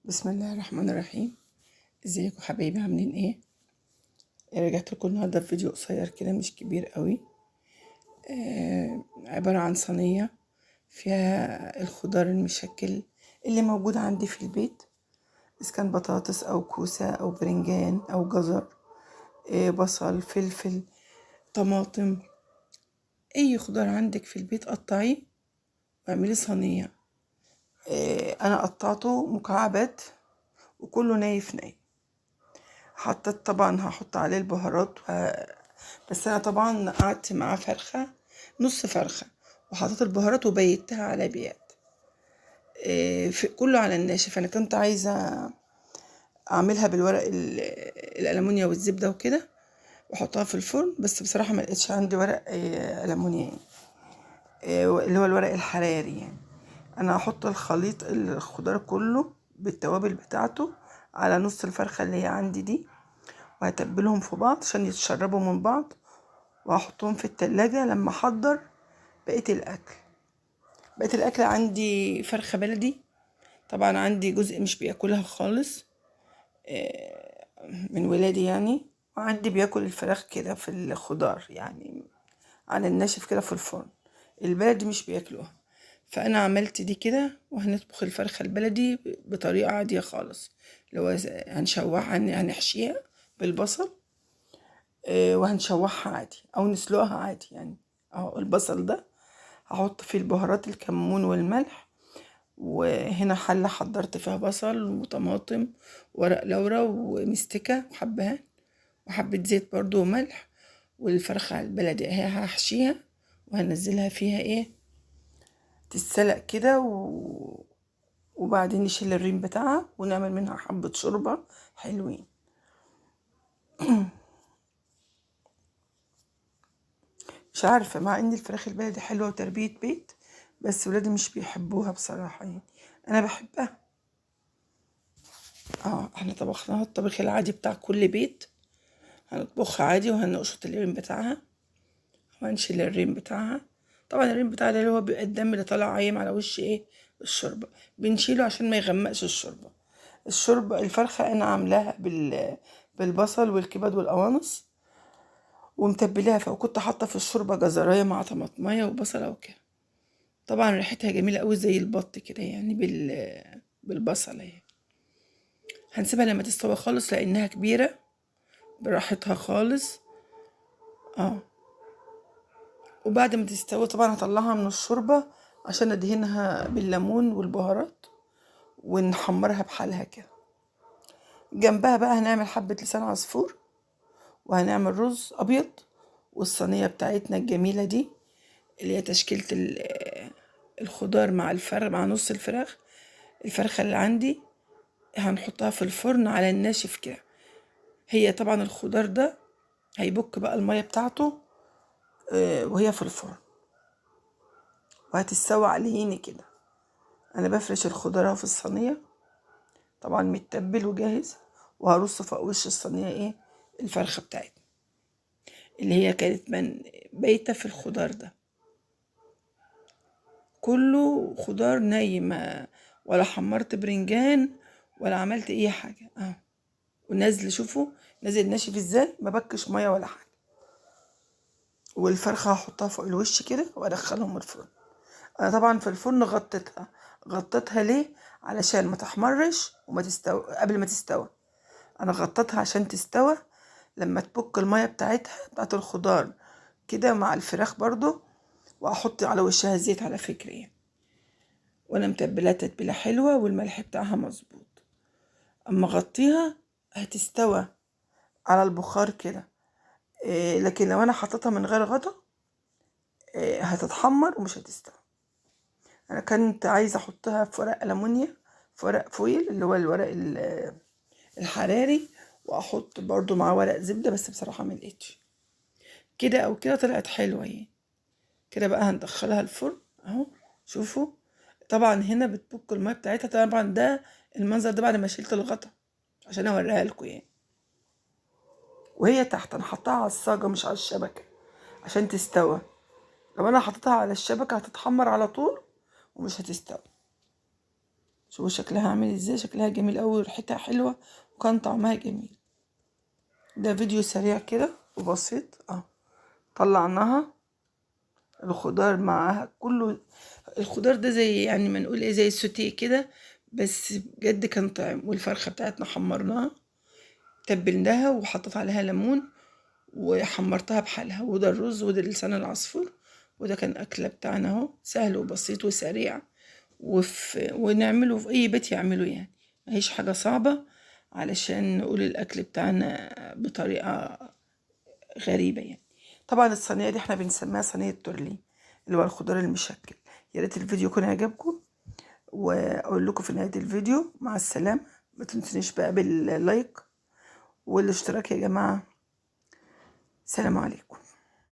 بسم الله الرحمن الرحيم. ازيكم حبايبي، عاملين ايه؟ رجعت لكم النهارده في فيديو قصير كده مش كبير قوي. عبارة عن صينية فيها الخضار المشكل اللي موجود عندي في البيت، اذا كان بطاطس او كوسة او برنجان او جزر، بصل، فلفل، طماطم، اي خضار عندك في البيت قطعية واعملي صينية. انا قطعته مكعبات وكله نايف ناي. حطيت طبعا هحط عليه البهارات بس انا طبعا قعدت معاه فرخة، نص فرخة، وحطيت البهارات وبيتها على بيات. كله على الناشف. انا كنت عايزه اعملها بالورق الالومنيا والزبده وكده واحطها في الفرن، بس بصراحة ما لقيتش عندي ورق الومنيا يعني، اللي هو الورق الحراري يعني. انا هحط الخليط الخضار كله بالتوابل بتاعته على نص الفرخه اللي هي عندي دي، وهتبلهم في بعض عشان يتشربوا من بعض، وهحطهم في التلاجة لما احضر بقية الاكل. بقية الاكل عندي فرخة بلدي، طبعا عندي جزء مش بياكلها خالص من ولادي يعني، وعندي بياكل الفراخ كده في الخضار يعني على الناشف كده في الفرن، البلدي مش بياكلوها. فانا عملت دي كده، وهنطبخ الفرخه البلدي بطريقة عادية خالص، اللي هو هنشوحها، هنحشيها بالبصل، وهنشوحها عادي او نسلقها عادي يعني. اهو البصل ده هحط فيه البهارات، الكمون والملح، وهنا حله حضرت فيها بصل وطماطم ورق لورا ومستكه وحبهان وحبه زيت برضو وملح، والفرخه البلدي اهي هحشيها وهنزلها فيها ايه تتسلق كده، وبعدين نشيل الريم بتاعها ونعمل منها حبة شوربة حلوين. مش عارفة، مع ان الفراخ البلدي حلوة وتربية بيت، بس ولادي مش بيحبوها بصراحة يعني، انا بحبها. احنا طبخناها الطبخ العادي بتاع كل بيت، هنطبخها عادي وهنقشط الريم بتاعها وهنشيل الريم بتاعها. طبعا الريم بتاعها ده اللي هو بيبقى الدم اللي طالع عايم على وش ايه الشوربة، بنشيله عشان ما يغمقش الشوربة. الشوربة الفرخه انا عاملاها بالبصل والكبد والقوانص ومتبلاها، فكنت حاطه في الشوربة جزرايه مع طماطميه وبصله وكده. طبعا ريحتها جميلة قوي زي البط كده يعني بالبصله يعني. هنسيبها لما تستوي خالص لانها كبيرة، براحتها خالص. وبعد ما تستوي طبعا هطلعها من الشوربة عشان ادهنها بالليمون والبهارات ونحمرها بحالها كده. جنبها بقى هنعمل حبة لسان عصفور، وهنعمل رز ابيض، والصينية بتاعتنا الجميلة دي اللي هي تشكيلة الخضار مع الفرخ مع نص الفراخ. الفرخة اللي عندي هنحطها في الفرن على الناشف كده. هي طبعا الخضار ده هيبك بقى المية بتاعته وهي في الفرن، وهتستوي على الهيني كده. انا بفرش الخضار اهو في الصينية طبعا متبل وجاهز، وهرص فوق وش الصينية ايه الفرخه بتاعتنا اللي هي كانت من بايته في الخضار ده كله خضار ني، ما ولا حمرت برنجان ولا عملت اي حاجة اهو. ونازل، شوفوا نازل ناشف ازاي، ما بكش مية ولا حاجة. والفرخه هحطها فوق الوش كده وادخلهم الفرن. انا طبعا في الفرن غطيتها. غطيتها ليه؟ علشان ما تحمرش وما تستوي قبل ما تستوي. انا غطيتها عشان تستوي لما تبك المية بتاعتها بتاعت الخضار كده مع الفراخ برضو، واحط على وشها زيت على فكرة يعني. وانا متبلاها تتبيله حلوة والملح بتاعها مظبوط. اما غطيها هتستوى على البخار كده، لكن لو انا حطيتها من غير غطا هتتحمر ومش هتستوي. انا كنت عايزه احطها في ورق الومنيا، في ورق فويل اللي هو الورق الحراري، واحط برضو معاه ورق زبدة، بس بصراحة ما لقيتش. كده او كده طلعت حلوة يعني. كده بقى هندخلها الفرن اهو. شوفوا طبعا هنا بتبك المية بتاعتها. طبعا ده المنظر ده بعد ما شلت الغطا عشان اوريها لكم يعني. وهي تحت انا حطاها على الصاجه مش على الشبكة عشان تستوى. لو انا حطيتها على الشبكة هتتحمر على طول ومش هتستوي. شوفوا شكلها عامل ازاي، شكلها جميل قوي وريحتها حلوة وكان طعمها جميل. ده فيديو سريع كده وبسيط اهو. طلعناها الخضار معاها كله، الخضار ده زي يعني ما نقول ايه، زي السوتيه كده، بس بجد كان طعم. والفرخه بتاعتنا حمرناها، تبلناها وحطيت عليها ليمون وحمرتها بحالها. وده الرز وده لسان العصفور، وده كان أكلة بتاعنا اهو، سهل وبسيط وسريع، ونعمله في أي بيت يعمله يعني، مفيش حاجة صعبة علشان نقول الأكل بتاعنا بطريقة غريبة يعني. طبعا الصينية دي احنا بنسميها صينية تورلي، اللي هو الخضار المشكل. يا ريت الفيديو يكون عجبكم، واقول لكم في نهاية الفيديو مع السلامة. ما تنسونيش بقى بال like والاشتراك يا جماعة. سلام عليكم.